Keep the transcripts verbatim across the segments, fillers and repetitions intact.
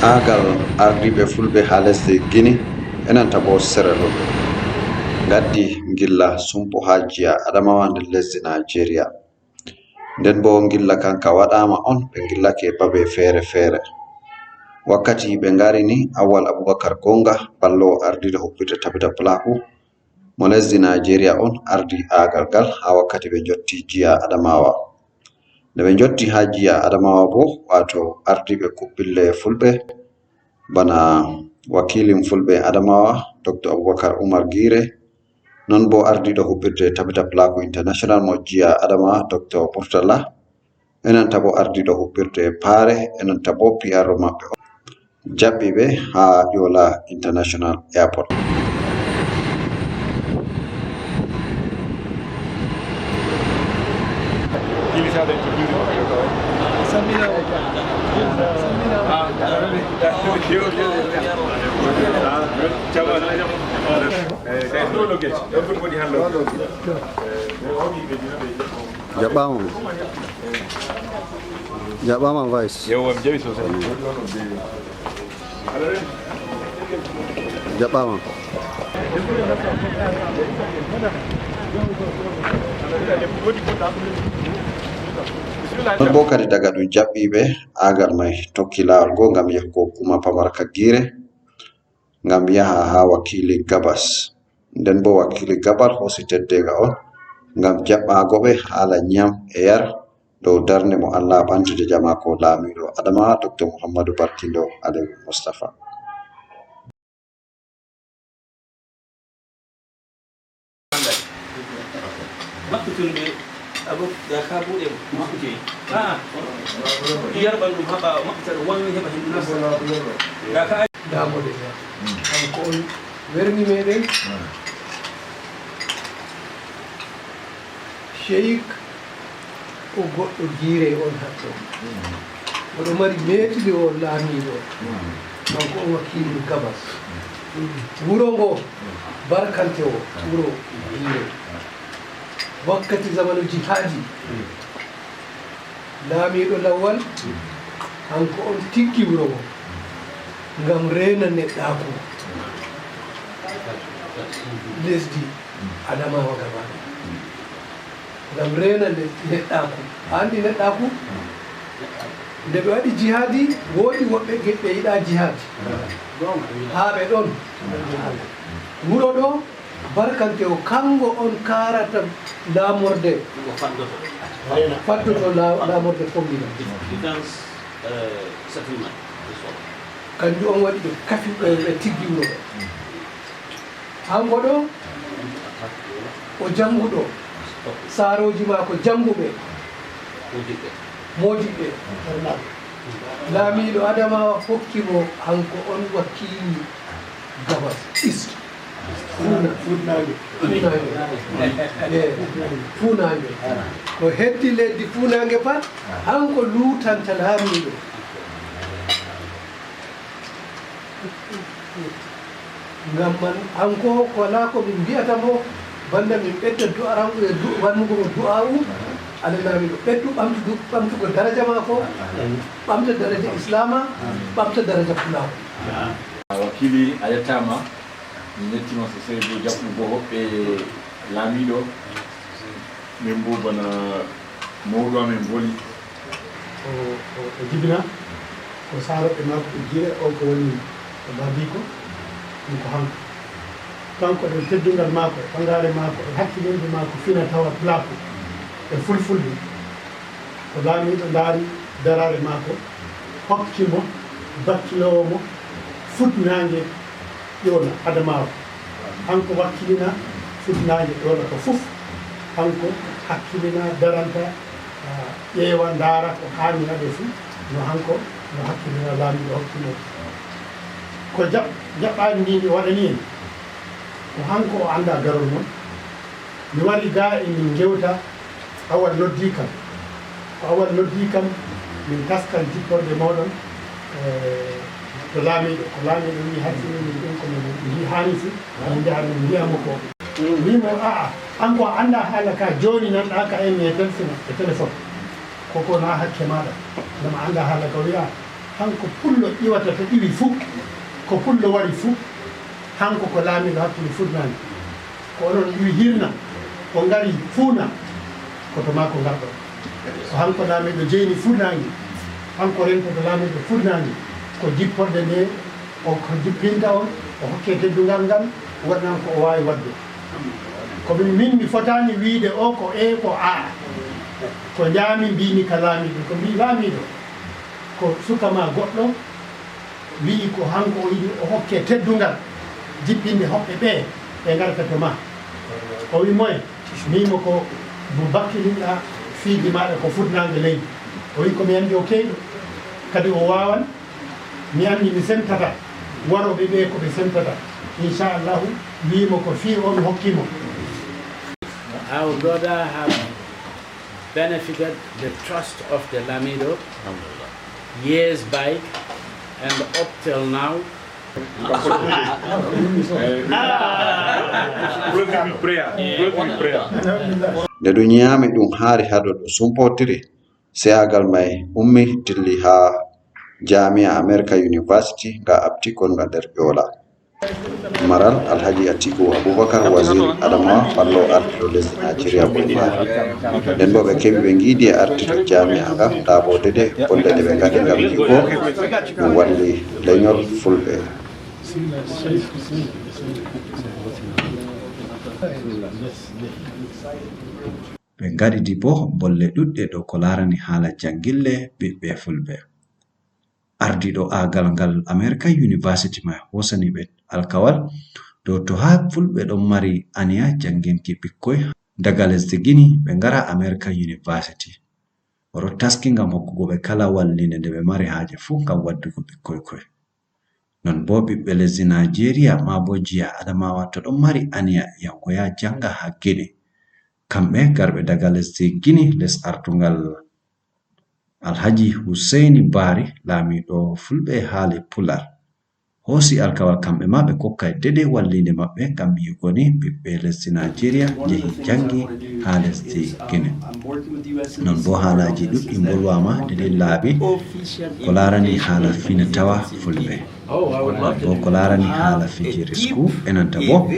Aagal ardiiɓe Fulɓe haa lesdi Gini, e nanta boo Sierra Leone, ngaddi ngilla sumpo haa jiya Adamawa nder lesdi Nigeria. Nden boo ngilla kan ka waɗaama on, ɓe ngillake babe feere-feere. Wakkati ɓe ngari ni, Awal Abubakar Gonga, ballowo ardiiɗo huɓɓirde Tabita Pulaaku, mo lesdi Nigeria on ardi aagal ngal haa wakkati ɓe njotti jiya Adamawa. Nde ɓe njotti haa jiya Adamawa boo, waato ardiiɓe kuɓɓille Fulɓe, bana wakiilin Fulɓe Adamawa, Doktor Abubakar Umar Gire, non boo ardiiɗo huɓɓirde Tabita Pulaaku International mo jiya Adamawa, Doktor Murtala, e nanta boo ardiiɗo huɓɓirde Paare, e nanta boo P R O maɓɓe on, jaɓɓi ɓe haa Yola International Airport. Jaɓɓaama mo. Jaɓɓaama, Vice. Yewwa, mi jaɓi sosai. Jaɓɓaama. Ɗon boo kadi daga ɗum jaɓɓiiɓe, aagal may tokki laawol go ngam yahugo hukuma pamara ka Giire, ngam yaha haa wakiili Gabas. Nden boo wakiili Gabar hoosi teddeeŋga on ngam jaɓɓaago ɓe haala nyam e yar dow darnde mo Allah ɓantude jamaako laamiiɗo Adamawa, Doktor Muhammadu Barkindo Aliyu Mustafa. Maɓɓitunde abo ya ka buɗe maɓɓitoyi. A'a. Yarɓan ɗum haɓa maɓɓita ɗum wano heɓa hendu nasta. Ya ka. Damode ya. Kanko on werni meɗen. Sheik ko goɗɗo Giire on hatto. Oɗo mari meetude o laamiiɗo. Kanko on wakiilu Gabas. Wuro ngo barkante o, wuro Giire. Wakkati zamanu jihaadi, laamiiɗo Lawal, kanko on tiggi wuro ngo ngam reena neɗɗaaku lesdi Adamawa gaba ɗaya. Ngam reena le-, neɗɗaaku. A anndi neɗɗaaku? Nde ɓe waɗi jihaadi, woodi woɓɓe ge-, ɓe yiɗaa jihaadi. Haa ɓe ɗon. Wuro ɗo, barkante o, kanko on kaarata laamorde. Faddoto la-, laamorde fombina. Defense, eh, settlement. Kanjum on waɗi ɓe kafi, ɓe, ɓe tiggi wuro ɓe. Hanko ɗo, o jannguɗo. Saarooji maako jannguɓe. Moodiɓɓe. Laamiiɗo Adamawa hokki mo hanko on wakiili Gabas East. Fuuna-, fuunaange. Fuunaange. Eey, fuunaange. Ko heddi leddi fuunaange pat, hanko luutanta laamiiɗo. Ngam man, hanko ko walaa ko min mbi'ata mo, banda min ɓedda du'arango e du-, wannugo mo du'a'u, Alla laamiiɗo ɓeddu ɓamtudu-, ɓamtugo daraja maako, ɓamta daraja Islaama, ɓamta daraja Pulaaku. Wakili, a yettaama. Min yetti ma sosai dow jaɓɓugo hoɓɓe laamiiɗo. Min bo bana mawɗo amin boli. O, o, o jibina ko saarooɓe maako e jiire o ko woni o baabiiko, ɗum ko hanko. Kanko e teddungal maako, e ɓangaare maako, e hakkilinde maako fina tawa pulaaku e fulfulde. Ko laamiiɗo ndaari daraare maako, hokki mo bakkiloowo mo fuɗnaange Ƴoola Adamawa. Hanko wakkilina fuɗnaange Ƴoola ko fof. Hanko hakkilina daranta, ah, ƴeewa, ndaara ko haani waɗe fuu. No hanko, no hakkilina laamiiɗo hokki mo. Ko jaɓ-, jaɓɓaani ndi ndi waɗani en, ko hanko o anndaa garol mon. Mi wari gaa e min ngewta, Awal noddii kam. Ko Awal noddii kam, min taskan jipporde mooɗon, eh, to laamiiɗo. Ko laamiiɗo wi'i, hakkilini min ɗum, ko min mbii haani si, min njaha min mbi'a mo ko. Wi'i mo, "A'a, an ko a anndaa haala ka jooni nanɗaa ka en e téléphone, e téléphone. Ko ko na hakke maaɗa, ngam a anndaa haala ka wi'a." Hanko pullo iwata to iwi fuu, ko pullo wari fuu, hanko ko laamiiɗo hakkunde fuɗnaange. Ko onon iwi hirna, o ngari fuuna, ko to maako ngarɗon. Ko hanko laamiiɗo jeyni fuɗnaange, hanko rentoto laamiiɗo fuɗnaange, ko jipporde nde o ko jippinta on, o hokke teddungal ngal, waɗnan ko o waawi waɗde. Ko min, min mi fotaani wiide o ko e ko a. Ko njaami mbimi ka laamiiɗo, ko mbi laamiiɗo, ko suka ma goɗɗo wi'i ko hanko o yiɗi o hokke teddungal jippinde hoɓɓe ɓee ɓe ngarta to ma. O wi moye? Mbimo ko mo bakkilinɗa fiiji maɗa ko fuɗnaange leydi. O wi ko mi anndi o keyɗo, kadi o waawan. Mi anndi mi semtata warooɓe ɓee ko ɓe semtata. Inchallahu, mbimo ko fii o mi hokki mo. Our brother have benefited the trust of the Lamido years back and up till now. Closing with prayer. Closing with prayer. Nde ɗum ñaami, ɗum haari hado ɗo sumpotiri, seyagal may ummi dilli haa Jaamiya America University nga Apti gonga nder Ƴoola. Maral Alhaji Atiku Abubakar, Wazir Adamawa, ballo ardiɗo lesdi Najeriya Buhari. Nden bo ɓe keɓi ɓe ngiidi e ardiɗo jaami'a nga, ndaa bo dede bolle ɗe ɓe ngaɗi ngam yi'ugo ɗum walli leñol Fulɓe. Ɓe ngaɗidi bo bolle ɗuɗɗe dow ko laarani haala jangille ɓiɓɓe Fulɓe. Ardiiɗo aagal ngal America University may hoosani ɓe alkawal dow to haa Fulɓe ɗon mari aniya jannginki ɓikkoy daga lesdi Gini ɓe ngara America University. Oɗo taski ngam hokkugo ɓe kala wallinde nde ɓe mari haaje fuu ngam waddugo ɓikkoy koy. Non boo ɓiɓɓe lesdi Najeriya maa boo jiya Adamawa to ɗon mari aniya yahugo yaa jannga haa Gine, kamɓe garɓe daga lesdi Gini les artungal Alhaji Hussaini Bari, laamiiɗo Fulɓe haali Pular, hoosi alkawal kamɓe maa ɓe kokkay dede walliinde maɓɓe ngam yi'ugo ni ɓiɓɓe lesdi Najeriya njehi janngi haa lesdi Gine. Non boo haalaaji ɗuɗɗi mbolwaama dede laabi ko laarani haala fina tawa Fulɓe. Boo ko laarani haala fiji risku e nanta boo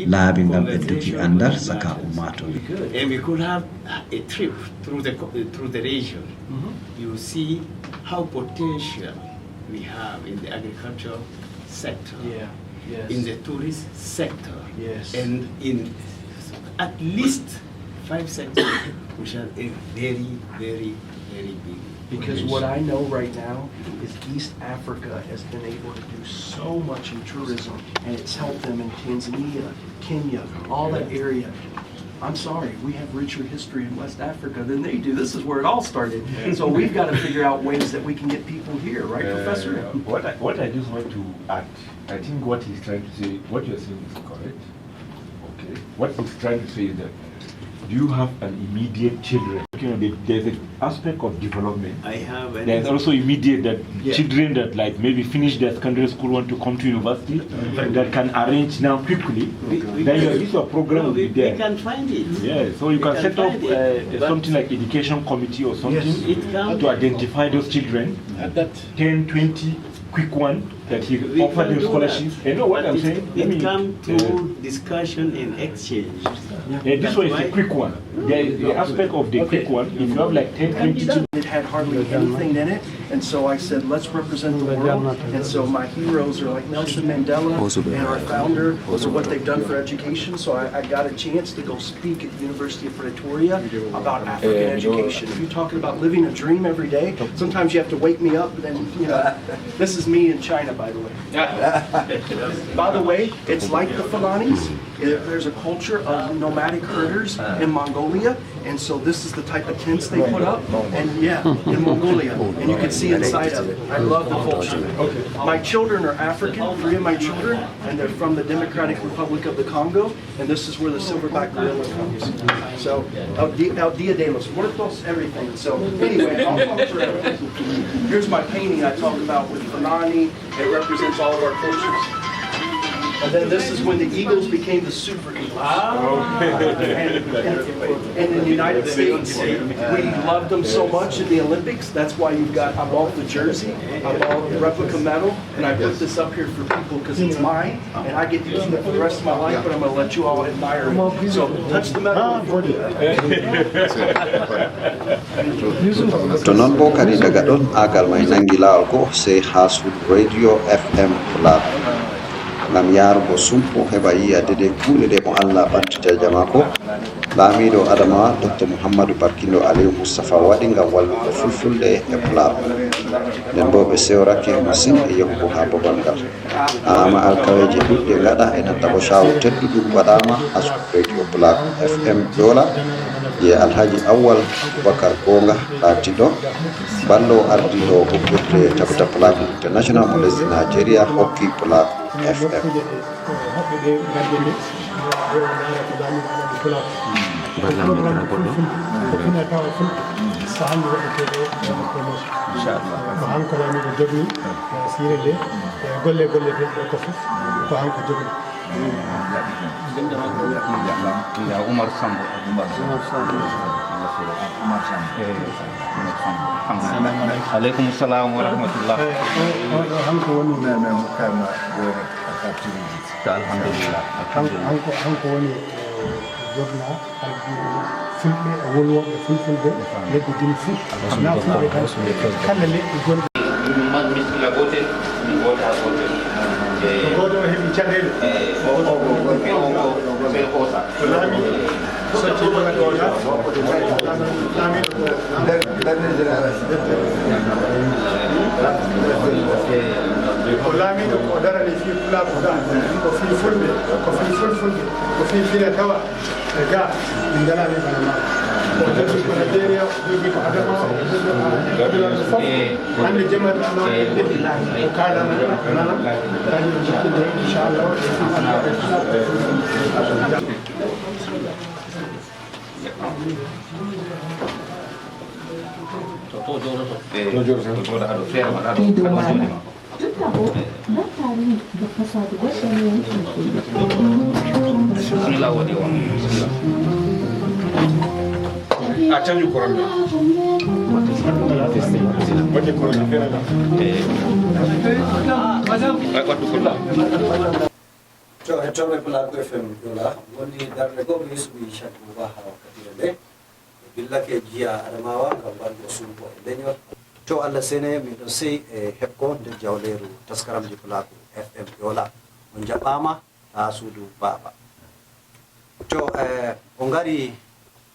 laabi ngam ɓedduki anndal saka ummaatore. And we could have a trip through the co- through the region. You see how potential we have in the agricultural sector, Yeah, yes. in the tourist sector, Yes. and in at least five sectors, which are a very, very, very big Because potential. What I know right now is East Africa has been able to do so much in tourism, and it's helped them in Tanzania, Kenya, all that area. I'm sorry, we have richer history in West Africa than they do. This is where it all started. So we've got to figure out ways that we can get people here, right, Professor? Uh, what I, what I just want to add, I think what he's trying to say, what you're saying is correct. Okay. What he's trying to say is that, do you have an immediate children? You know, there- there's an aspect of development. I have an There's also immediate that Yeah. children that, like, maybe finish their secondary school want to come to university that can arrange now quickly. We- we Then can- your, this your program No, will we, be there. we can find it. Yeah, so you We can can set up find it, uh, but something like education committee or something It come- to identify those children. At that ten, twenty, quick one that he We offered can them do scholarship. that. And know what I'm It, saying? Let it me, come through uh, discussion and exchange. Yeah, this That's one is a why quick one. The, the aspect of the Okay. quick one, if you have like ten, It can be twenty done. It had hardly anything in it, and so I said, "Let's represent the world." And so my heroes are like Nelson Mandela and our founder, for what they've done for education. So I, I got a chance to go speak at the University of Pretoria about African education. If you're talking about living a dream every day, sometimes you have to wake me up. Then you know, this is me in China, by the way. By the way, it's like the Fulanis. There's a culture of nomadic herders in Mongolia, and so this is the type of tents they put up. And yeah, in Mongolia, and you can see inside of it. I love the culture. My children are African, three of my children, and they're from the Democratic Republic of the Congo. And this is where the silverback gorilla comes. So, El Di- El Dia de los Muertos, everything. So, anyway, I'll talk forever. Here's my painting I talk about with Fulani. It represents all of our cultures. And then this is when the Eagles became the Super Eagles. And, and in the United States, we loved them so much in the Olympics. That's why you've got, I bought the jersey, I bought the replica medal, and I put this up here for people because it's mine, and I get to keep it for the rest of my life, but I'm going to let you all admire it. So touch the medal. To noon boo kadi daga ɗoon, aagal may nanngi laawol goo, sey haa suudu Radio F M Pulaar. Ngam yaarugo sumpo heɓa yiya deydey kuuɗe ɗe mo Allah ɓanti darja maako, laamiiɗo Adamawa Doktor Muhammadu Barkindo Aliyu Mustapha waɗi ngam wallugo Fulfulde e Pulaar. Nden boo ɓe sewrake masin e yahugo haa babal ngal. Ama alkaweeje ɗuɗɗe ngaɗa e nanta bo caahu tedduɗum waɗaama haa suudu Radio Pulaar F M Yola, je Alhaji Awwal Abubakar Goonga laatiiɗo ballo ardiiɗo huɓɓirde Tabita Pulaar International mo lesdi Nigeria hokki Pulaar F M. Hoɓɓe ɓe ngadde nde, yo ndaara ko laamiiɗo waɗani Pulaar. Ko programme fulfulde, ko finatawa fulɓe, ko hannde waɗetee ɗo, waɗa promotion. Inchallah. Ko hanko laamiiɗo jogni, eh, siire nde, eh, golle golleteeɗe ɗo ko fof, ko hanko jogni. Ya Umar Sambo. Umar Sambo. Umar Sambo. Umar Sambo. Aleykum salam wa rahmatullah. Eh, o, o, o hanko woni. Mais, mais, Mukama, Gora, à partir de Alhamdulillah. Hanko, hanko, hanko woni, eh, jogna ardiiɓe fulɓe e wolwooɓe fulfulde lebbi dimi fuu. Na fulɓe tan, kala leƴƴi gonɗi. Min miskila gotel, min goota gotel. Ko gooto o heɓi caɗeele. O o o o o o hoosa. Ko laami socci ɗo waɗi o laamiiɗo ko. Ko laamiiɗo ko darani fii pulaaku ga, ko fii fulɓe, ko fii fulfulde, ko fii fina tawa e ga. Min ngalaa min bana maako. O jogii ko Nigeria, o jogii ko Adamawa, o jogii ko Adamawa fof. Hannde jemma ɗo noon en ɓeddi ko kaalana nana. Kadi o jikkinde inchallah. To to jooɗoto. To jooɗoto. To jooɗo ado feere ma ado. Tout d'abord, notre ami de façade A cañu koron ne. Waɗi koron ne. Waddu kolla. To hettooɓe Pulaaku F M Yola, woni darnde goo mi Yusufu Ishak Buba haa wakkatire nde. Billake jiya Adamawa ngam waɗugo sumpo e leñol. To Allah sene, miɗo sey e heɓko nder jawleeru taskaramji Pulaaku F M Yola. On njaɓɓaama haa suudu baaba. To eh, o ngari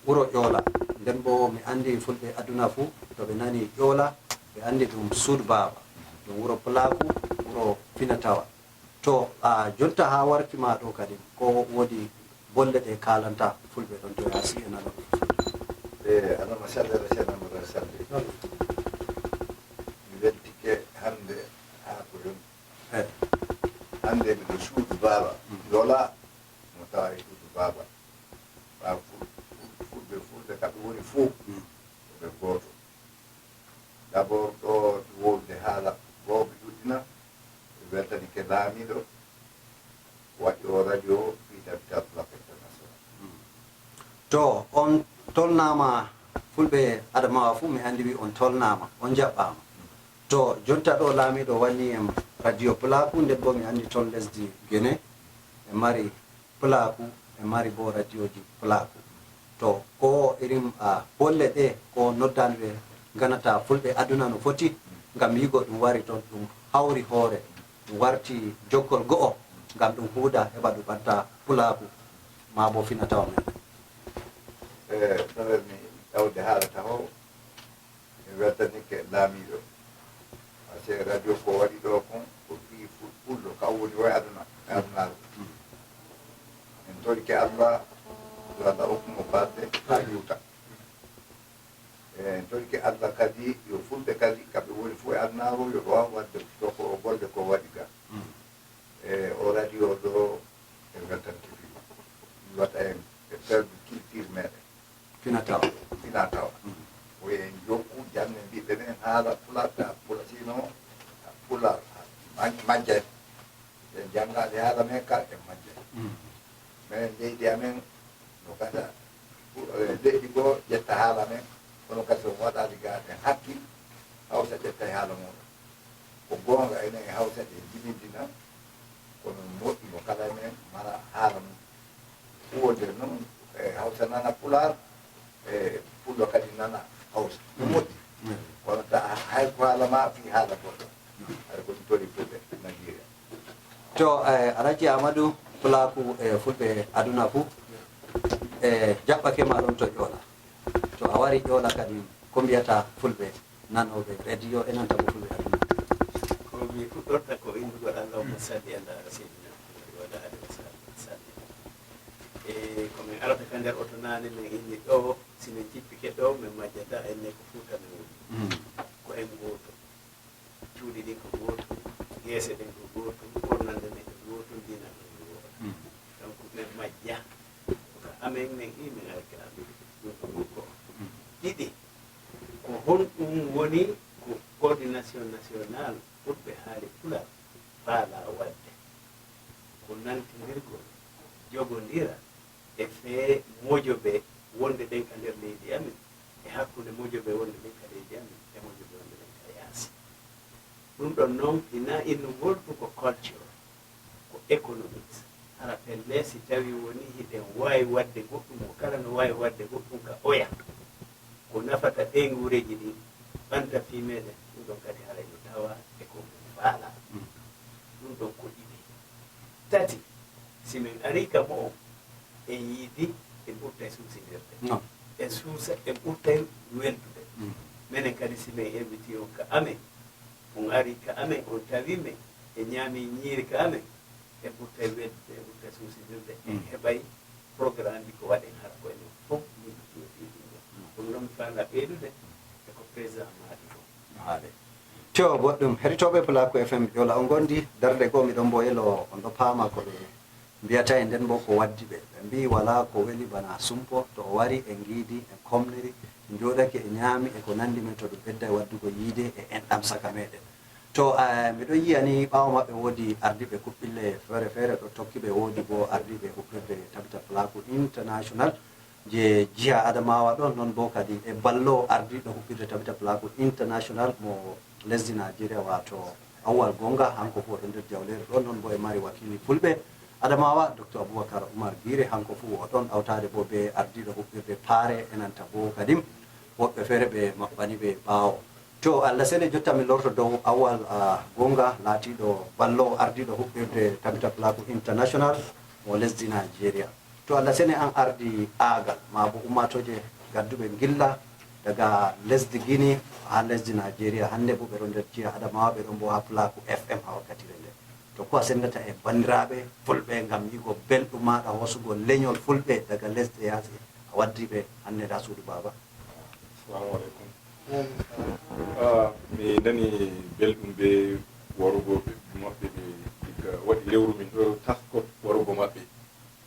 wuro Ƴoola, nden boo mi anndi fulɓe aduna fuu to ɓe nani Ƴoola ɓe anndi ɗum suudu baaba, ɗum wuro Pulaaku, wuro fina tawa. To a jonta haa warki ma ɗo kadi, ko woodi bolle ɗe kaalanta fulɓe ɗon to yaasi e nano ɗum fulɓe. E alama sallere senamara salli. Mi weltike hannde haa ko yoni. Hannde miɗo suudu baaba Ƴoola, mo tawa e suudu baaba. Ɓaawo fulɓe fulɓe kamɓe woni fof ko ɓe gooto. D'abord ɗo wowlude haala boo mi ɗuɗɗina, mi weltanike laamiiɗo waɗi o radio fii Tabita Pulaaku International. To on tolnaama, fulɓe Adamawa fuu mi anndi wi on tolnaama, on njaɓɓaama. To jonta ɗo laamiiɗo wanni en radio Pulaaku, nden boo mi anndi ton lesdi Gine e mari Pulaaku e mari boo radioji Pulaaku. To ko irin a bolle ɗe ko noddanɓe ganata fulɓe aduna no foti ngam yigo ɗum wari toon ɗum hawri hoore ɗum warti jokkol go'o ngam ɗum huuda heɓa ɗum ɓanta Pulaaku maa boo fina tawa men. E ɗowe mi ɗawde haala taho. Mi weltanike laamiiɗo. Parce que radio ko waɗi ɗo kon ko fii fulɓullo ka woni o e aduna e adunaaru. En torike Allah yo Allah okku mo balɗe haa yuuta. En torike Allah kadi yo fulɓe kadi kamɓe woni fof e adunaaru yo ɓe waaw waɗde to ko golle ko waɗi ga. E o radio ɗo e weltanike fii mi waɗa en e perdu culture meɗen. Fina tawa. Fina tawa. Ko en jokku jannde mbiɓɓe ɓen haala pulaar ta pula sino pulaar majjay. En janngaali haala men kala, en majjay. Minen leydi amen no gasa, leƴƴi goo ƴetta haala men, kono kadi so waɗaali ga en hakkil, Hawsa ƴettay haala muuɗum. Ko goonga, enen e Hawsa ɗe jibintina, kono moƴƴi mo kala e men mara haala mum. Huwonde noon e Hawsa nana Pulaar, e Pullo kadi nana Hawsa. No moƴƴi. Kono ta hay ko haala ma fii haala goɗɗo. Aɗa ko ɗum tori fulɓe Nigeria. To, eh, Alhaji Amadou, Pulaaku e fulɓe aduna fuu, e jaɓɓake ma ɗon to Ƴoola. To a wari Ƴoola kadi, ko mbiyata fulɓe nanooɓe radio e nanta mo fulɓe aduna? Ko mi fuɗɗorta ko inndugol Allah, mo salli Allah, Seydina Muhammad wa ala alihi wa sahbihi wa sallam. E ko min arata ka nder oto naane, min inni ɗo, si min jippike ɗo, min majjata, enne ko Fuuta min woni. Ko en gooto. Cuuɗi ɗin ko gootum, geese ɗen ko gootum, ɓornande men ko gootum, diina men ko gootum. Donc, men majja. Ko ka amen men i men alkiraɓe. Ɗum ko ɗum ko. Ɗiɗi, ko honɗum woni ko coordination nationale fulɓe haali Pulaar faalaa waɗde? Ko nantindirgol, jogondiral, e fee mojobe wonde ɗen ka nder leydi amen, e hakkunde mojobe wonde ɗen ka leydi amen, e mojobe wonde ɗen ka yaasi. Ɗum ɗon noon, hinaa innugol ɗum ko culture, ko economics. Hara pellee, si tawii wonii hiɗen waawi waɗde goɗɗum, mo kala no waawi waɗde goɗɗum ka oya, ko nafata ɗee nguureeji ɗin, ɓanta fii meɗen, ɗum ɗon kadi haray no tawaa e ko men faalaa. Ɗum ɗon ko ɗiɗi. Tati, si min arii ka mo'o, en yiidi, en ɓurtay suusindirde. En suusa, en ɓurtay weldude. Menen kadi, si min inviti on ka amen, on arii ka amen, on tawii men, en ñaamii ñiiri ka amen, en ɓurtay weldude, en ɓurtay suusindirde, en heɓay programmeji ko waɗen hara ko enen fof min ɗum ɗum ɗum. Ɗum ɗon mi faalaa ɓeydude e ko président maaki ko. Haale. To boɗɗum, heɗitooɓe Pulaaku F M Ƴoola, on ngondi darnde goo, miɗon mbo yelo on ɗo paama ko ɓe mbiyata e nden mbo ko waddi ɓe. Ɓe mbii walaa ko weli bana sumpo, to o wari e ngiidi, e komniri, njooɗake e ñaami e ko nanndi men, to ɗum ɓedda e waɗdugo yiide e enɗam saka meɗen. To, eh, miɗo yiya ni ɓaawo maɓɓe woodi ardiiɓe kuɓɓille feere feere ɗo tokki ɓe, woodi bo ardiiɓe huɓɓirde Tabita Pulaaku International je jiha Adamawa ɗon, non bo kadi e ballo ardiiɗo huɓɓirde Tabita Pulaaku International mo lesdi Nigeria, wato Awwal Gonga, hanko fu o ɗon nder jawleere ɗon, non bo e mari wakili fulɓe Adamawa, Docteur Abubakar Umar Gire, hanko fu o ɗon awtaade bo be ardiiɗo huɓɓirde Paare, e nanta bo kadi woɓɓe feere ɓe maɓɓani ɓe ɓaawo. To Allah sene, jotta mi lorto dow Awal, ah, Gonga, laatiiɗo ballo ardiiɗo huɓɓirde Tabita Pulaaku International mo lesdi Nigeria. To Allah sene, an ardi aagal, maa bo ummaatooje gadduɓe ngilla daga lesdi Gini haa lesdi Nigeria, hannde bo ɓe ɗon nder jiha Adamawa, ɓe ɗon bo haa Pulaaku F M haa wakkatire nde. To ko a sendata e banndiraaɓe fulɓe ngam yi'ugo belɗum maaɗa hoosugol leñol fulɓe daga lesɗe yaasi, a waddi ɓe hannde ndaa suudu baaba? Assalamu alaikum. Ah, mi nani belɗum be warugo ɓe maɓɓe ɓe diga waɗi lewru min ɗo taskot warugo maɓɓe.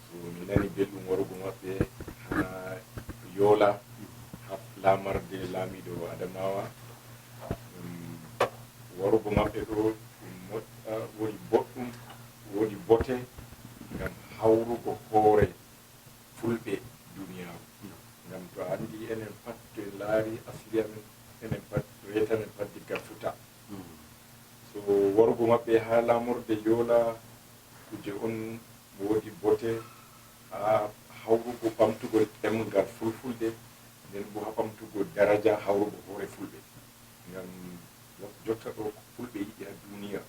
So mi nani belɗum warugo maɓɓe haa Yola, haa lamarde laamiiɗo Adamawa. Ɗum warugo maɓɓe ɗo ɗum moƴƴa, woni boɗɗum, woni bote ngam hawrugo hoore fulɓe duniyaaru. Ngam to a anndi enen pat, to en laari asli amen, enen pat, reeta men pat diga Futa. So warugo maɓɓe haa laamorde Yola, kuje on woodi bote haa hawrugo ɓamtugol ɗemngal fulfulde, nden bo haa ɓamtugol daraja hawrugo hoore fulɓe. Ngam jotta ɗo, fulɓe yiɗi haa duniya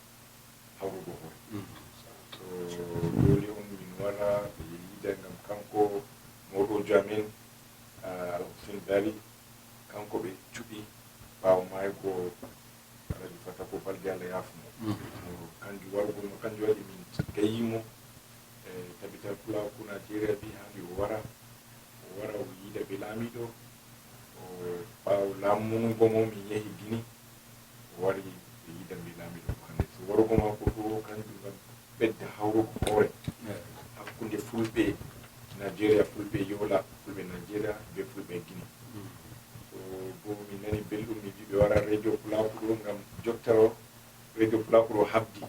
hawrugo hoore. So jooni on min wara ɓe yiida ngam kanko mawɗoojo amen, ah, Alhussein Bari, kanko ɓe cuɓi ɓaawo maaygo Alhaji Fata ko balɗe Allah yaafu mo. Kanjum warugo mo, kanjum waɗi min gayyi mo. E Tabital Pulaaku Nigeria mbi haandi o wara, o wara o yiida be laamiiɗo. O ɓaawo laamunugo mo min yehi Gini, o wari ɓe yiida be laamiiɗo ko hannde. So warugo maako ɗo kanjum ngam ɓedda hawrugo hoore hakkunde fulɓe Nigeria, fulɓe Yola, fulɓe Nigeria be fulɓe Gini. So bo mi nani belɗum, mi wi ɓe wara Radio Pulaaku ɗo ngam jotta o, Radio Pulaaku ɗo habdi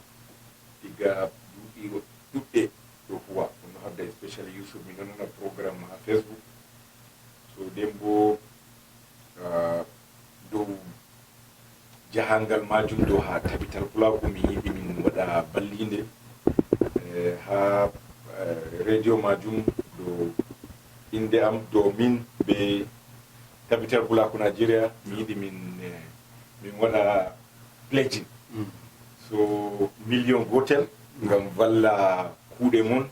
diga ɗiɗo ɗuɗɗe ɗo huwa. Kono hadda especially Yusuf, mi nanana programme ha Facebook. So nden bo, ah, dow jahangal majum ɗo ha Tabital Pulaaku, mi yiɗi min waɗa ballinde, eh, ha, eh, radio majum ɗo innde am ɗo min be Tabital Pulaaku Nigeria, mi yiɗi min, eh, min waɗa pledging. Mm. So million gotel ngam valla kuuɗe mon,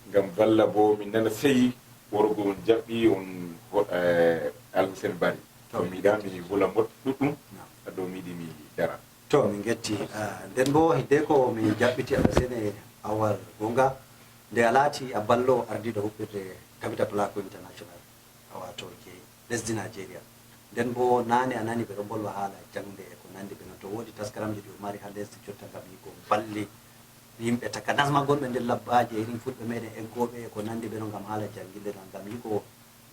ngam valla bo min nana seyi worgo on jaɓɓi on ho-, eh, Alhusen Bari. To mi yiɗa mi vola moɗ-, ɗuɗɗum ha dow mi yiɗi mi dara. To min getti, ah, nden bo hidde ko mi jaɓɓiti Alhusen e awal gonga, nde a laati a ballo ardiɗo huɓɓirde Tabita Pulaaku International, a wato je lesdi Nigeria. Nden bo naane a nani ɓe ɗo mbolwa haala jangde e ko nandi be non. To wodi taskaramji ɗi o mari ha lesdi jotta ngam yigo balle yimɓe takanas ma gonɓe nder labbaje irin fulɓe meɗen eggoɓe e ko nandi be non ngam haala jangirde ɗon ngam yigo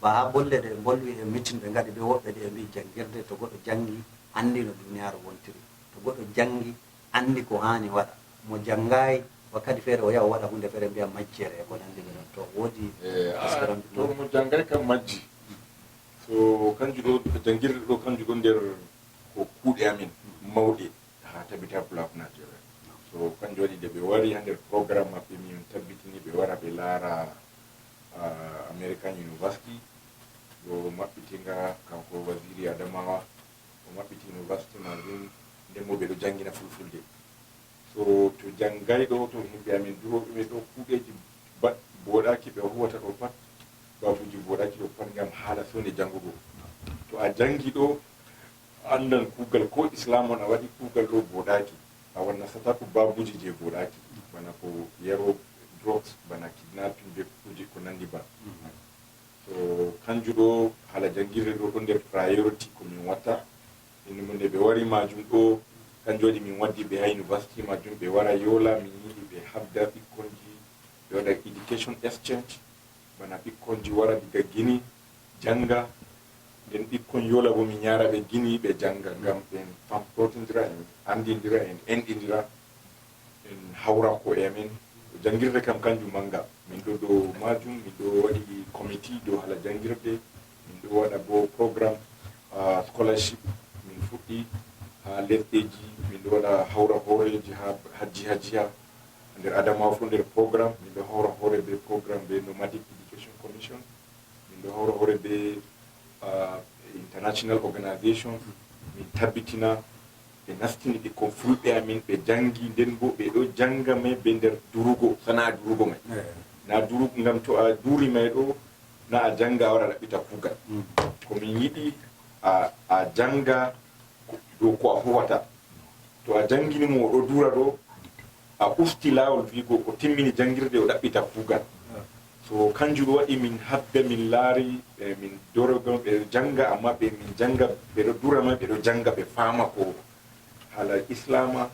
ba ha bolle ɗe mbolwi e mitin ɓe ngaɗi be woɓɓe ɗe ɓe mbi jangirde to goɗɗo jangi andi no duniyaaru wontiri. To goɗɗo jangi andi ko hani waɗa. Mo jangayi wakkati feere o yaha o waɗa hunde feere mbiya majjere e ko nandi be non. To wodi Eh, ah, taskaramji to mo jangay kam majji. So kanju ɗo, jangirde ɗo kanju ɗo nder ko kuuɗe amin mawɗe ha Tabita Pulaaku Nigeria. So kanju waɗi nde ɓe wari ha nder programme maɓɓe min tabbitini ɓe wara ɓe laara, ah, American University. Ɗo maɓɓitinga kanko waziri Adamawa. O maɓɓiti university majum, nden mo ɓe ɗo janngina fulfulde. So to janngayɗo, to himɓe amin durooɓe ɓe ɗo kuuɗeeji ba-, booɗaaki ɓe huwata ɗo pat, babuuji booɗaaki ɗo pat ngam haala fewnde janngugo. To a janngi ɗo, a anndan kuugal ko Islaam on a waɗi kuugal ɗo booɗaaki, a wannasata ko babuuji je booɗaaki, bana ko yaro drugs, bana kidnapping be kuuje ko nanndi ba. So kanju ɗo haala janngirde ɗo, ɗo nder priority ko min watta. Inde mum nde ɓe wari majum ɗo, kanju waɗi min waddi ɓe ha university majum, ɓe wara Yola, min yiɗi ɓe habda ɓikkonji, ɓe waɗa education exchange, bana ɓikkonji wara diga Gini, jannga, nden ɓikkon Yola bo min yaara ɓe Gini, ɓe jannga, ngam ɓen famtotindira, en anndindira, en enɗindira. En hawra ko'e amin. Janngirde kam kanjum mannga. Min ɗo dow maajum, min ɗo waɗi committee dow haala janngirde. Min ɗo waɗa bo programme, ah, scholarship. Min fuɗɗi haa lesɗeeji. Min ɗo waɗa hawra hooreeji haa, haa jiha jiha. Nder Adamawa fof nder programme. Min ɗo hawra hoore be programme be Nomadic Education Commission. Min ɗo hawra hoore be, ah, international organization, min tabbitina ɓe nastini ɓikkon fulɓe amin, ɓe janngi, nden bo ɓe ɗo jannga may be nder durugo, sana'a durugo may. Eh. Na durugo, ngam to a duri may ɗo, na a jannga a wara ɗaɓɓita kuugal. Mm. Ko min yiɗi a, a jannga ko, dow ko a huwata. To a janngini mo, o ɗo dura ɗo, a usti laawol viigo o timmini janngirde, o ɗaɓɓita kuugal. So kanjum ɗo waɗi min habda, min laari, eh, min dorogon ɓe ɗo jannga, amma ɓe min jannga, ɓe ɗo dura ma, ɓe ɗo jannga, ɓe faama ko haala Islaama,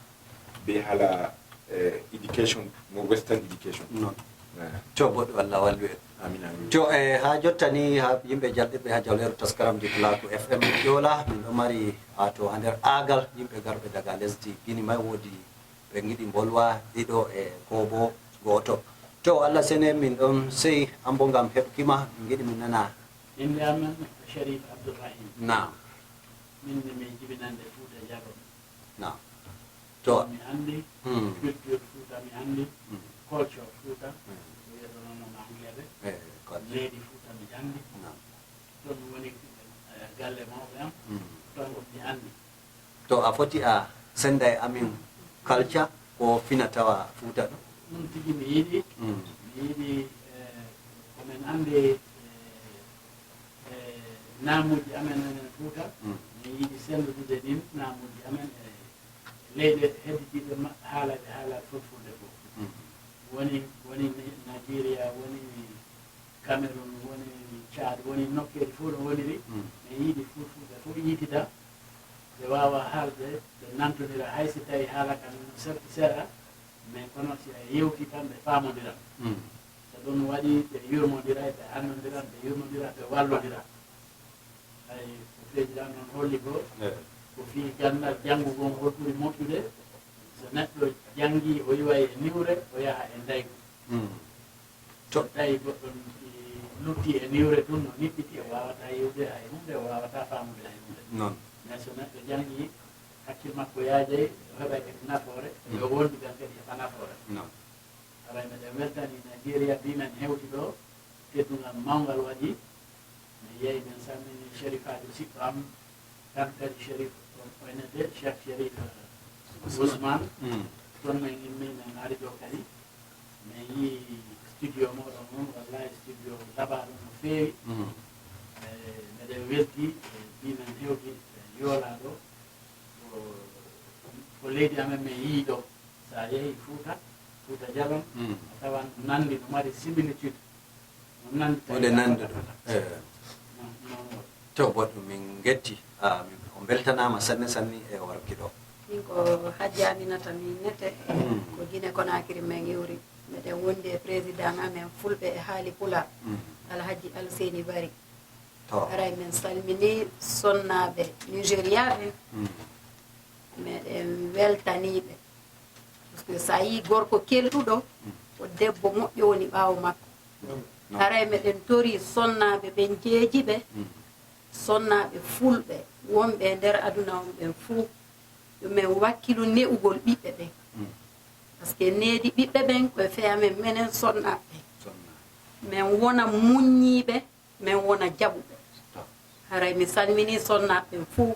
be haala, eh, education, mo Western education. Non. Eh. To boɗɗo, Allah wallu en. Amin, amin. To, eh, haa jotta ni, haa yimɓe jalɗiɓɓe haa jawleeru taskaramji Pulaaku F M Joola, min ɗo mari, haa to haa nder aagal, yimɓe garɓe daga lesdi Gini may woodi ɓe ngiɗi mbolwa ɗiɗo e koobo gooto. To, Allah sene, min ɗon sey ambo ngam heɓki ma, min ngiɗi min nana. Innde am Sharif Abdourahim. Naam. Min ne mi jibinande Fuuta Jalon. Naam. To. Mi anndi Hmm. culture Fuuta, mi anndi Hmm. culture Fuuta. Hmm. Ko wiyata noon no Anglais ɓe. Eh, culture. Leydi Fuuta mi anndi. Naam. Toon woni, eh, galle mawɓe am. Hmm. Toon mi anndi. To a foti a sennda e amin culture ko fina tawa Fuuta ɗo? Ɗum tigi mi yiɗi. Hmm. Mi yiɗi, eh, ko min anndi, eh, e naamuuji amen enen Fuuta, Mm. min yiɗi senndude ɗin naamuuji amen e leyɗe hedditiiɗe ma-, haalaaɓe haala fulfulde fof. Mm. Woni, woni Ni-, Nigeria, woni Cameroun, woni Tchad, woni nokkeeli fof ɗo woniri, Mm. min yiɗi fulfulde fof yiytida, ɓe waawa haalde, ɓe nantondira, hay si tawi haala kan no serti seeɗa, mais kono si a yewti tan, ɓe faamondiran. Mm. So ɗum waɗi, ɓe yurmondiray, ɓe annondiran, ɓe yurmondiran, ɓe wallondiran. Hay ko président noon holli ko, Eey. ko fii ganndal janngugol ngol ɓuri moƴƴude, So neɗɗo janngii, o iway e niwre, o yaha e ndaygu. Mm. To tawi goɗɗo lutti e niwre tun, no niɓɓiti, o waawataa yiwde hay huunde, o waawataa faamude hay huunde. Non. Mais so neɗɗo janngii, hakkil makko yaajay, o heɓay kadi nafoore, mm, o wondidan kadi heɓa nafoore. Non. Haray meɗen weltani Nigeria, bi men hewti ɗo, teddungal mawngal waɗi. Mi yeeyi, men salmini Sherifaajo siɗɗo am, kan kadi Sherif Oynete, Cheikh Sherif, eh, Ousmane. Mm. Toon men immii, men ari ɗo kadi. Men yii studio mooɗon on, wallahi studio labaaɗo no feewi. Mm. Eh, meɗen welti, eh, bi men hewti, eh, yoolaaɗo. Ko, ko leydi amen men yii ɗo. So a yehii Fuuta, Fuuta Jalon, mm, a tawan no nanndi, no mari similitude. No nanndi tawi. Wonde nanndi ɗum. Eh. Non, non, non. To boɗɗum, min ngetti. Ah, min, on mbeltanaama sanne sanne e warki ɗo. Min ko Hajji Aminata min nete, mm, ko Gine Konakiri men iwri. Meɗen wondi e président amen Fulɓe e haali Pulaar, mm, Alhaji Alseyni Bari. To. Haray min salmini sonnaaɓe Nigeria ɓen. Mm. Meɗen weltanii ɓe. Parce que so a yii gorko kelɗuɗo, mm, ko debbo moƴƴo woni ɓaawo makko. Mm. Haray meɗen torii sonnaaɓe ɓen jeeji ɓe, mm, sonnaaɓe Fulɓe wonɓe e nder aduna on ɓen fuu, yo men wakkilu ne'ugol ɓiɓɓe ɓen. Mm. Parce que needi ɓiɓɓe ɓen ko e fee amen menen sonnaaɓe ɓen. Sonnaaɓe. Men wona muññiiɓe, men wona jaɓuɓe. To. Haray mi salmini sonnaaɓe ɓen fuu.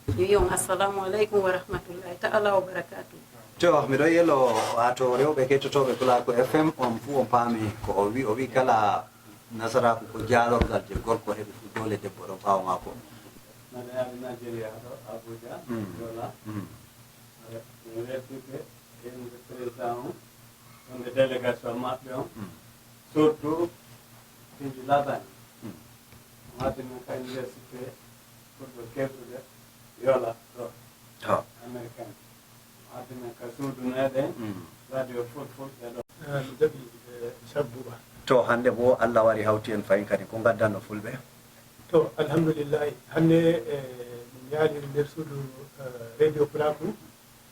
Mi wi'i on assalamu aleykum wa rahmatullahi ta'ala wa barakatuh. To, miɗo yelo, wato, rewɓe kettotooɓe Pulaaku F M, on fuu on paami ko o wi. O wi kala nasaraaku ko jaalorgal je gorko heɓi fuu, doole debbo ɗon ɓaawo maako. Mbeɗa yaade Nigeria ɗo, Abuja, mm, Yola. Mm. Aɗa, mi weltike. Yimɓe président on, wonde délégation maɓɓe on, mm, surtout Fiji Labani. Mm. Wadde men ka université Fulɓe kerdude Yola ɗo, to. Américain. Wadde men ka suudu meɗen, mm, radio Fulfulɓe ɗo. Ah, mi jaɓi, eh, Cheikh Bouba. To, hannde bo Allah wari hawti en fahin kadi, ko ngaddanno Fulɓe? To, alhamdulillahi, hannde, eh, min yaali nder suudu, eh, radio Pulaaku.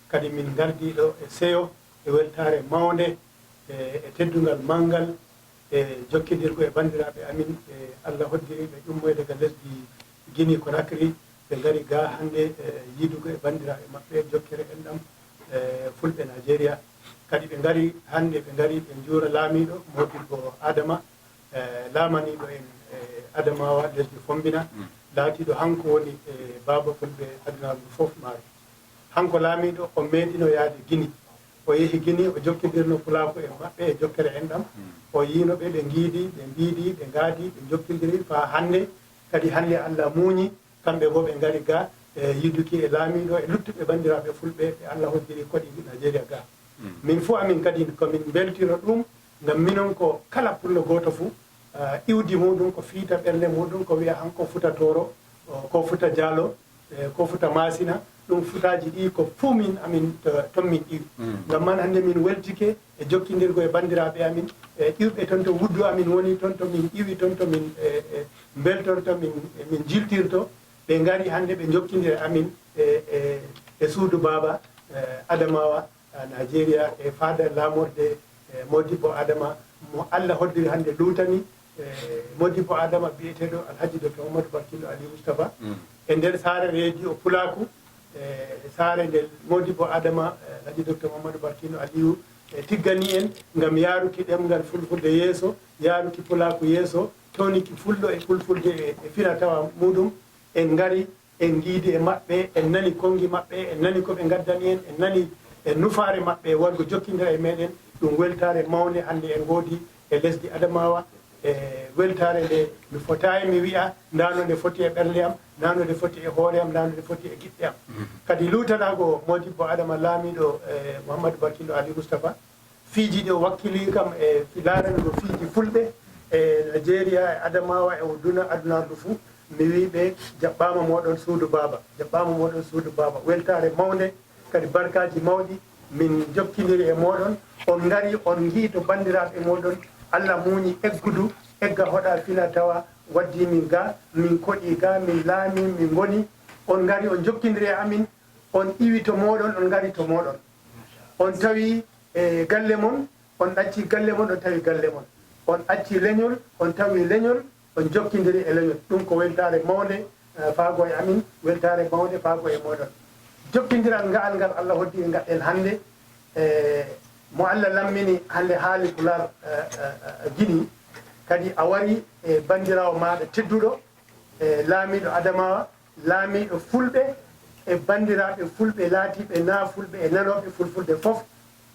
Kadi min ngardii ɗo e seyo, e weltaare mawnde, e, e teddungal manngal, e jokkindirgo e banndiraaɓe amin, e Allah hoddiri ɓe ummoyde ga lesdi Guinée Conakry, ɓe ngari ga hannde, e yiidugo e banndiraaɓe maɓɓe, jokkere enɗam, e Fulɓe Nigeria. Kadi ɓe ngari hannde, ɓe ngari ɓe njuura laamiiɗo Modibbo Adama, eh, laamaniiɗo en, eh, Adamawa, lesdi Fombina, mm, laatiiɗo hanko woni, eh, baaba Fulɓe adunaaru ndu fof maayo. Hanko laamiiɗo, o meeɗino yaade Gini. O yehi Gini, o jokkindirno Pulaaku en maɓɓe e jokkere enɗam. Mm. O yiino ɓe, ɓe ngiidi, ɓe mbiidi, ɓe ngaadi, ɓe njokkindiri faa hannde. Kadi hannde Allah muuñi, kamɓe boo ɓe ngari ga, e yiiduki e laamiiɗo e luttuɓe banndiraaɓe Fulɓe ɓe Allah hoddiri koɗi Nigeria ga. Mm. Min fuu amin kadi ko min mbeltiro ɗum, ngam minon ko kala pullo gooto fuu, ah, iwdi muuɗum ko fiita ɓernde muuɗum, ko wi'a hanko Futa Tooro, o, ko Futa Jaalo, e, ko Futa Maasina, ɗum futaaji ɗi ko fuu min amin to, ton min iwi. Mm. Ngam man hannde min weltike e jokkindirgo e banndiraaɓe amin, e iwɓe ton to wuddu amin woni, ton to min iwi, ton to min, e, e, mbeltorto, min, e, min jiltirto, ɓe ngari hannde ɓe njokkindira amin e, e, e suudu baaba, e, Adamawa. Ah, Nigeria e faada laamorde, eh, Modibbo Adama mo Allah hoddiri hannde luutani, eh, Modibbo Adama biyeteeɗo Alhaji Docteur Mamadou Barkindo Aliou Moustapha. Mm. E nder saare radio Pulaaku, eh, saare nde Modibbo Adama, eh, Alhaji Docteur Mamadou Barkindo Aliou, eh, tiggani en ngam yaaruki ɗemngal Fulfulde yeeso, yaaruki Pulaaku yeeso, towniki Fullo e Fulfulde e, e fina tawa muuɗum. En ngari, en ngiidi e maɓɓe, en nani konngi maɓɓe, en nani ko ɓe ngaddani en, en nani e nufaare maɓɓe wargo jokkindira e meɗen. Ɗum weltaare mawnde hannde en ngoodi e lesdi Adamawa, e weltaare nde mi fotaay mi wi'a, ndaa no nde foti e ɓernde am, ndaa no nde foti e hoore am, ndaa no nde foti e giɗɗe am. Mhm. Kadi luutanaago Modibbo Adama laamiiɗo, e Mouhamadou Barkindo Ali Moustapha, fiiji ɗi o wakkili kam e fi-, laarango fiiji Fulɓe e Nigeria, e Adamawa, e o duna, adunaaru ndu fuu, mi wii ɓe, jaɓɓaama mooɗon suudu baaba, jaɓɓaama mooɗon suudu baaba. Weltaare mawnde, kadi barkaaji mawɗi, min njokkindiri e mooɗon, on ngari, on ngi'i to banndiraaɓe mooɗon, Allah muuñi eggudu, egga hoɗa fina tawa, waddii min ga, min koɗii ga, min laamii, min ngoni, on ngari, on njokkindiri e amin, on iwi to mooɗon, on ngari to mooɗon. On tawi e galle mon, on ɗacci galle mon, on tawi galle mon. On acci leñol, on tawi leñol, on jokkindiri e leñol. Ɗum ko weltaare mawnde, eh, faago e amin, weltaare mawnde faago e mooɗon. Jokkindiral nga'al ngal Allah hoddiri ngaɗɗen hannde, e mo Allah lammini hannde haali Pulaar, eh, eh, eh, Gini, kadi a wari e banndiraawo maaɗa tedduɗo, e laamiiɗo Adamawa, laamiiɗo Fulɓe e banndiraaɓe Fulɓe laatiiɓe naa Fulɓe e nanooɓe Fulfulde fof,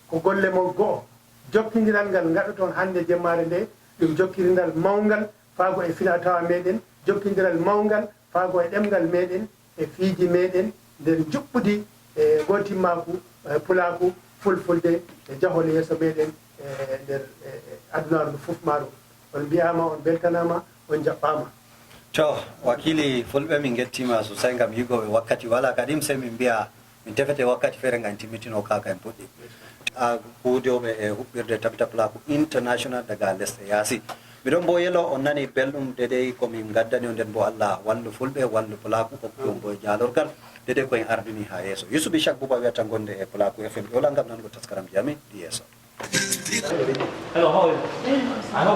ko golle mon go'o. Jokkindiral ngal ngaɗoton hannde jemmaare nde, ɗum jokkindiral mawngal faago e finaa-tawaa meɗen, jokkindiral mawngal faago e ɗemngal meɗen, e fiiji meɗen, nder njuɓɓudi e gootimmaaku, e pulaaku, fulfulde, e jahol yeeso meɗen, e nder, e, e adunaaru ndu fof maaru. On mbiyaama, on mbeltanaama, on njaɓɓaama. To, wakiili Fulɓe, min ngettiima sosay ngam yigooɓe wakkati walaa, kadi sey min mbiya min tefete wakkati feere ngam timmitino kaa ka en puɗɗi. A, huudooɓe e huɓɓirde Tabita Pulaaku International daga lesɗe yaasi. Miɗon boo yelo on nani belɗum dedey ko min ngaddani on, nden boo Allah wallu Fulɓe, wallu Pulaaku, hokku on boo e jaalorgal dedey ko en ardini haa yeeso. Yusufi Shak Buba wiyata ngonde e Pulaaku F M Yola ngam nanugo taskaramji amin ɗi yeeso.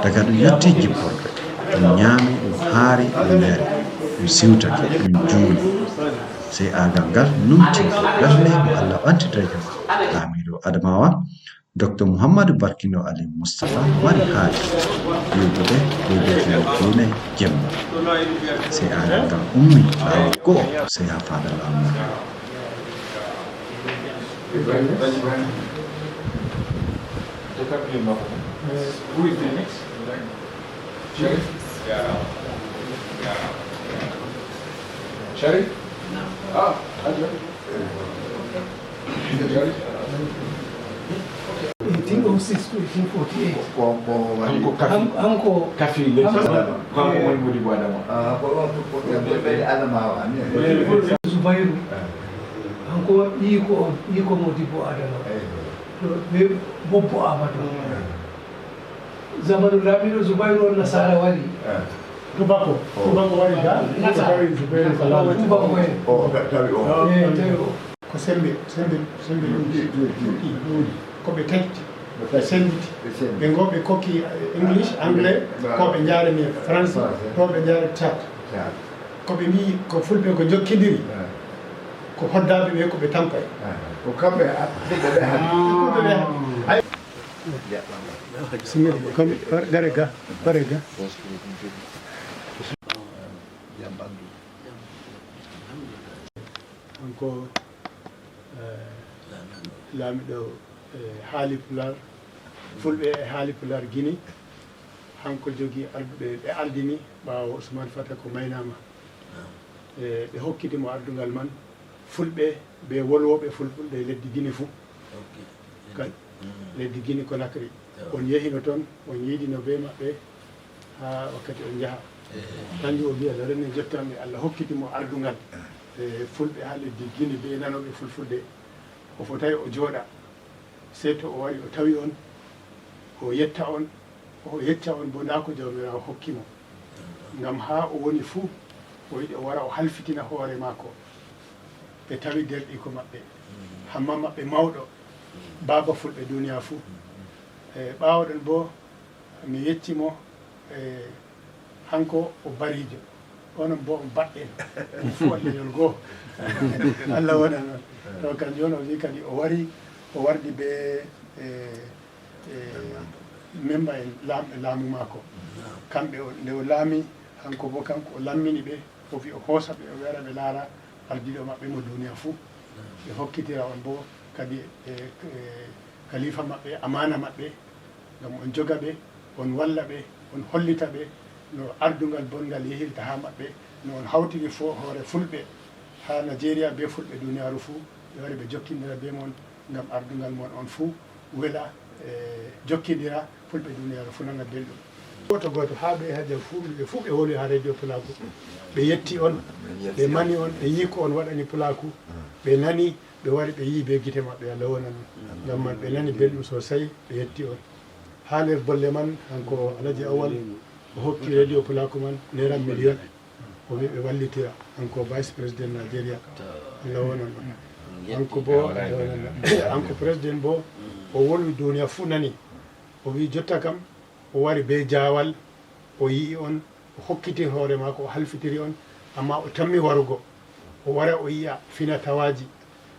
Daga ɗum yotti jipporɓe, ɗum ñaami, ɗum haari, ɗum yari, ɗum siwtake, ɗum juuli. Sey aagal ngal numti, ɓernde mo Allah ɓantita jam. Laamiiɗo Adamawa, Doktor Muhammadu Barkindo Ali Mustapha wari haali, wi'ugo ɓe ɓe jokki diine jemma. Sey aagal ngal ummi laawol go'o, sey haa faada laamu. Who is the next? Sharif? Sharif? Ah, Adja. Sharif? Eighteen oh six to eighteen forty-eight. Ko, ko, ko woni? Hanko kafi. Han-, hanko kafi lesdi. Hanko. Hanko woni Modibo Adama. Ah, ko, ko, ko, ko, ko, ko Adama, amin. Zubairu. Ah. Hanko iko, iko Modibo Adama. Eh. To ɓe bobbo Amadu. Eh. Zamanu laamiiɗo Zubairu on, nasaara wari. Eh. Tubako. Oh. Tubako wari ga. Nasaara. Tawi Zubairu ko laamiiɗo. Tubako en. Oh, ta-, tawi o. Eh, tawi o. Ko sembe, sembe, sembe ɗum fuɗɗi. Ko ɓe taƴti, ɓe senditi. Ɓe ngo ɓe kokki, eh, English, anglais, ko ɓe njaarani France, ko ɓe njaarani Tchad. Ko ɓe mbii ko Fulɓe ko jokkindiri, ko hoddaaɓe ɓe ko ɓe tampay. Ko kamɓe a-, Fulɓe ɓe haɗi. Fulɓe ɓe haɗi. Ay. Bismillah. Kam, gare ga, gare ga. Kanko, eh, laamiiɗo, eh, haali Pulaar, Fulɓe e haali Pulaar Gine, hanko jogii arduɓe ɓe ardini ɓaawo Usman Fata ko maynaama. Eh, ɓe hokkiti mo ardungal man, Fulɓe be wolwooɓe Fulfulde e leddi Gine fuu. Ka-, leddi Gine Konakri. On yehino toon, on yiidino be maɓɓe haa wakkati on njaha. Kanjum o mbiya, lorene jottanɓe Allah hokkiti mo ardungal, eh, Fulɓe haa leddi Gine be nanooɓe Fulfulde. O fotaay o jooɗa, sey to o wari o tawi on, o yetta on, o yecca on bo ndaa ko Jawmiraawo hokki mo. Ngam haa o woni fuu, o yiɗi o wara o halfitina hoore maako. Ɓe tawi deerɗiiko maɓɓe, hamma maɓɓe mawɗo, baaba Fulɓe duniya fuu. E ɓaawo ɗon bo, mi yecci mo, e, hanko o bariijo, onon bo on baɗɗen, on fuu on leñol goo. Allah wona noon. To kanjum on o wi kadi o wari, o wardi be, e, e, memba en laamɓe laamu maako. Kamɓe o, nde o laami, hanko bo kanko o lammini ɓe, o wi o hoosa ɓe, o wara ɓe laara ardiiɗo maɓɓe mo duniya fuu. Ɓe hokkitira on bo kadi, e, e, kalifa maɓɓe, amaana maɓɓe, ngam on joga ɓe, on walla ɓe, on hollita ɓe no ardungal bonngal yehirta haa maɓɓe, no on hawtiri fo-, hoore Fulɓe haa Najeriya be Fulɓe duniyaaru fuu, ɓe wari ɓe jokkindira be mon ngam ardungal mon on fuu wela, e, jokkindira, Fulɓe duniyaaru fuu nana belɗum. Gooto gooto haa ɓe Hajja fuu, ɓe fuu ɓe woni haa Radio Pulaaku. Ɓe yetti on, ɓe mani on, ɓe yii ko on waɗani Pulaaku, ɓe nani, ɓe wari ɓe yii be gite maɓɓe, Allah wona non. Ngam man ɓe nani belɗum sosai, ɓe yetti on. Haa nder bolle man, hanko Alhaji Awal, o hokki Radio Pulaaku man naira miliyon. O wi ɓe wallitira, hanko Vice President Nigeria. Allah wona non. Hanko bo, hanko président bo, o wolwi duniya fuu nani. O wi jotta kam, o wari be jaawal, o yi'i on, o hokkiti hoore maako, o halfitiri on, amma o tammi warugo. O wara o yi'a fina tawaaji,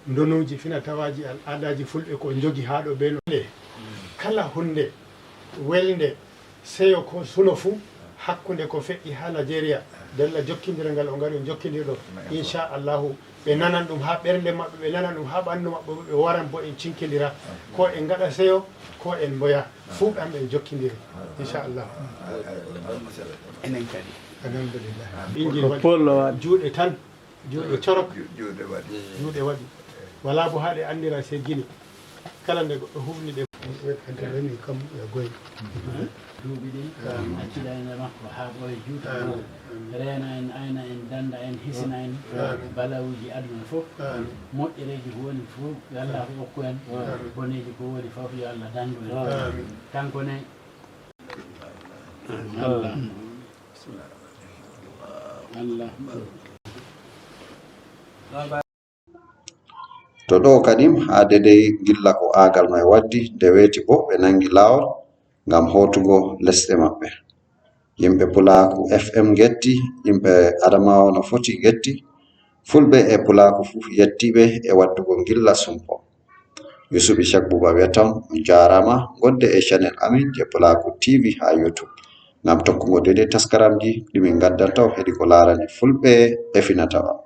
ndonuuji, fina tawaaji, al'aadaaji fulɓe ko o jogi haa ɗo be no. Kala huunde welnde, seyo ko suno fuu, hakkunde ko feƴƴi haa Najeriya, dalla jokkindiral ngal o ngari o jokkindirɗo. Inchallahu, ɓe nanan ɗum haa ɓernde maɓɓe, ɓe nanan ɗum haa ɓanndu maɓɓe, ɓe waran bo en cinkindira, ko en ngaɗa seyo, ko en mboya, fuu ɗam en jokkindiri, inchallahu. Enen kadi. Alhamdulillah. Inji ko waɗi. Juuɗe tan. Juuɗe corok. Juuɗe waɗi. Juuɗe waɗi. Walaa bo haa ɗe anndira sey Gine. Kala nde goɗɗo hufni ɗe. Ante woni kam e goy. Duuɓi ɗin, acciɗa ene makko haa ɓooya juuti. Reena en, ayna en, dannda en, hisina en. Balawuuji aduna fof. Moƴƴereeji ko woni fof, yo Allah okku en. Boneeji ko woni fof, yo Allah danndu en. Kanko ne. Allah. Allah. To ɗo kadim, haa dedey gilla ko aagal may waddi, nde weeti bo ɓe nanngi laawol ngam hootugo lesɗe maɓɓe. Yimɓe Pulaaku F M ngetti, yimɓe Adamawa no foti ngetti, Fulɓe e Pulaaku fuu yettiiɓe e waɗdugo ngilla sumpo. Yusufi Cak Buuba wiyata on, on njaaraama, ngonde e channel amin je Pulaaku T V haa YouTube, ngam tokkugo deydey taskaramji ɗi min ngaddanta on hedi ko laarani Fulɓe e fina tawa.